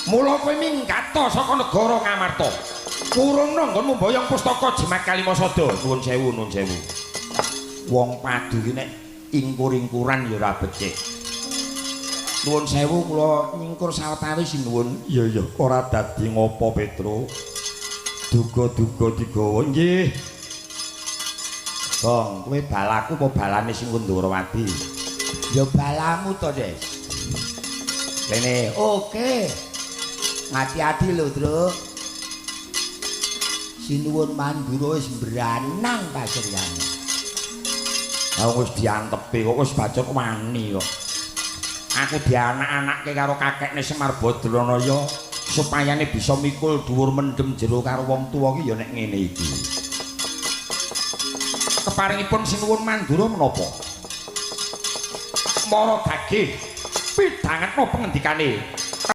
Mula kowe minggato saka negara Ngamarta. Purungna nggonmu mboyong pustaka Jimat Kalimasada. Nuwun sewu, nuwun sewu. Wong padu ki nek ingkur-ingkuran ya ora becik. Nuwun sewu kula nyingkur sawetawis sinuwun. Iya iya, ora dadi ngopo Petro. Duga-duga digawa nggih. Gong, kowe balaku apa balane sing Ndorowati? Ya balamu to, Des. Rene, oke. Ngati-ati lho, Truk. Sinuwun Mandura wis mbranang paseryane. Lah wis diantepi kok wis bacot wani kok. Aku dianak-anakke karo kakekne Semar Badranaya supayane bisa mikul dhuwur mendem jero karo wong tuwa ki ya nek ngene iki. Keparingipun Sinuwun Mandura menapa? Mara gagih pidhangetna pengendikane